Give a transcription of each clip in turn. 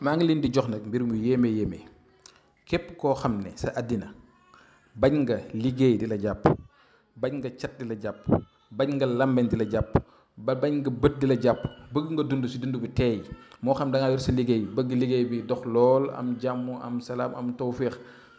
maa ngi leen di jox nag mbir mu yéeme yéeme képp koo xam ne sa àddina bañ nga liggéey di la jàpp, bañ nga cat di la jàpp, bañ nga làmbeñ di la jàpp, ba bañ nga bët di la jàpp, bëgg nga dund ci dund bi teey. moo xam da ngaa yor sa liggéey bëgg liggéey bi dox lool, am jàmm, am salaam, am tawféex.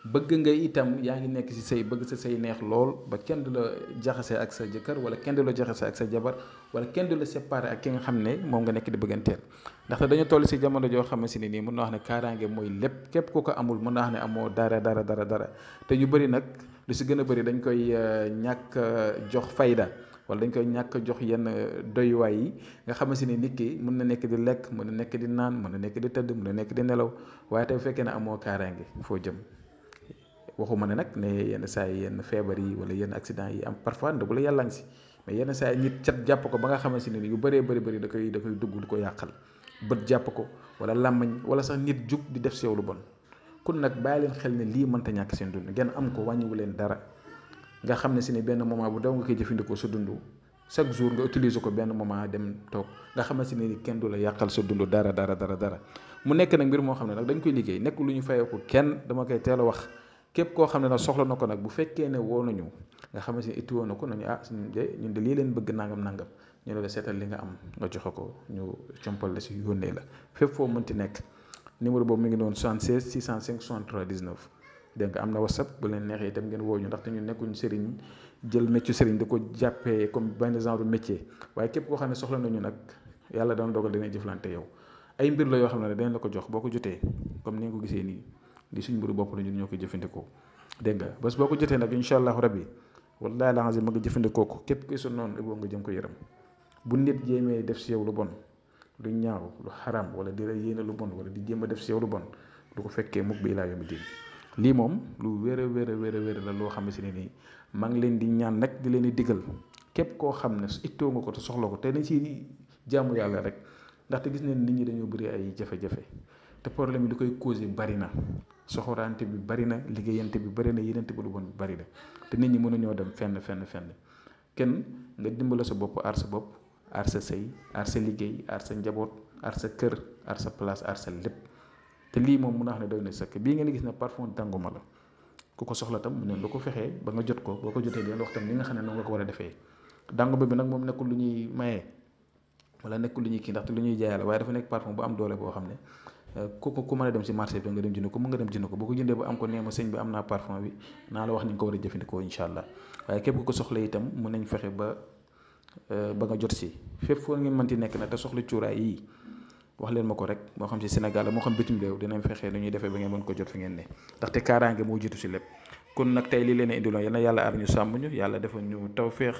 bëgg nga itam yaa ngi nekk ci sëy bëgg sa sëy neex lool ba kenn du la jaxase ak sa jëkkër, wala kenn du la jaxase ak sa jabar, wala kenn du la séparé ak ki nga xam ne moom nga nekk di bëgganteel. ndaxte dañu toll ci jamono joo xamante ne nii mën naa wax ne kaaraange mooy lépp. képp ku ko amul mën naa wax ne amoo dara dara dara dara. te ñu bëri nag lu ci gën a bëri dañ koy ñàkk jox fayda, wala dañ koy ñàkk jox yenn doyuwaay yi nga xamante ni nit ki mën na nekk di lekk, mën na nekk di naan, mën na nekk di tëdd, mën na nekk di nelaw, waaye te bu fekkee ne amoo kaaraange foo jëm. waxuma ne nag ne yenn saa yi yenn feebar yi wala yenn accident yi am parfois ndogu la yàlla ngi si, mais yenn saa yi nit cat jàpp ko ba nga xamante ne yu bëree bëri da koy dugg di ko yàqal. bët jàpp ko wala làmmañ, wala sax nit jug di def si yow lu bon. kon nag bàyyi leen xel ne lii mënta ñàkk seen dund, ngeen am ko wàññiwu leen dara. nga xam ne si ne benn moment bu daw nga koy jëfandikoo sa dund, chaque jour nga utiliser ko benn moment dem toog, nga xamante ne ni kenn du la yàqal sa dund dara dara dara dara. mu nekk nag mbir moo xam ne nag dañ koy liggéey, nekk lu ñu fayeeku kenn, dama koy teel a wax. képp koo xam ne nag soxla na ko nag bu fekkee ne woo nañu nga xamante ne itti woon na ko nañu ñun de lii leen bëgg nangam nangam, ñu ne la seetal li nga am nga joxe ko, ñu compal la si yónnee la fépp foo mënti nekk. numéro boobu mi ngi doon 76 605 63 19. dégg nga am na whatsapp bu leen neexee itam ngeen woo ñu, ndaxte ñun nekkuñ sëriñ jël métier sëriñ da ko jàppee comme benn genre métier. waaye képp koo xam ne soxla nañu nag yàlla dana dogal dina jëflante yow. ay mbir la yoo xam ne dinañ la ko jox boo ko jotee comme ni nga ko gisee nii, di suñ mbiru bopp la ñun ñoo koy jëfandikoo. dégg nga bés boo ko jotee nag incha allahu rabbi wallahi la ma nga jëfandikoo ko, képp kuy su noonu boo nga jëm ko yërëm. bu nit jéemee def si yow lu bon, lu ñaaw, lu xaram, wala di la yéene lu bon, wala di jéem a def si yow lu bon, du ko fekkee mukk bi laa yombi diin. lii moom lu wér a wér a wér a wér la loo xam ne nii maa ngi leen di ñaan nag di leen di digal képp koo xam ne ittoo nga ko te soxla ko te nañ ci jaamu yàlla rek. ndaxte gis nañ nit ñi dañoo bëri ay jafe-jafe te problème yi li koy causé bari na, soxoraante bi bari na, liggéeyante bi bari na, yénante bi lu bon bi bari na, te nit ñi mënuñoo dem fenn. kenn nga dimbala sa bopp, aar sa bopp, aar sa sëy, aar sa liggéey, aar sa njaboot, aar sa kër, aar sa place, aar sa lépp. te lii moom mun naa wax ne doy na sëkk. bii ngeen gis ne parfum dànguma la, ku ko soxla tam mu ne lu ko fexee ba nga jot ko, boo ko jotee dina wax tam li nga xam ne noonu nga ko war a defee. dànguma bi nag moom nekkul lu ñuy maye wala nekkul lu ñuy kii, ndaxte lu ñuy jaay la, waaye dafa nekk parfum bu am doole boo xam ne ku mën a dem si marché bi nga dem jënd ko, mën nga dem jënd ko. boo ko jëndee ba am ko nee ma sëñ bi am naa parfum bi, naa la wax ni nga ko war a jëfandikoo incha allah. waaye képp ku ko soxla itam mën nañ fexe ba nga jot si fépp foo ngeen mënti nekk nag te soxla cuuraay yii, wax leen ma ko rek, moo xam si Sénégal la moo xam bitim réew, dinañ fexe nu ñuy defee ba ngeen mën ko jot fi ngeen ne, ndaxte kaaraange moo jiitu si lépp. kon nag tey li leen a indiloon yal na yàlla aar ñu, sàmm ñu, yàlla defal ñu tawféex.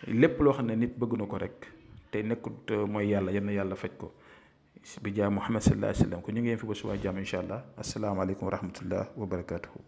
lépp loo xam ne nit bëgg na ko rek te nekkut mooy yàlla, yal na yàlla faj ko bi jaay Muhammad sallallahu alayhi wa sallam. ko ñu ngi yem fi ba suba jàmm incha allah. asalaamaaleykum wa rahmatullah wa barakaatuhu.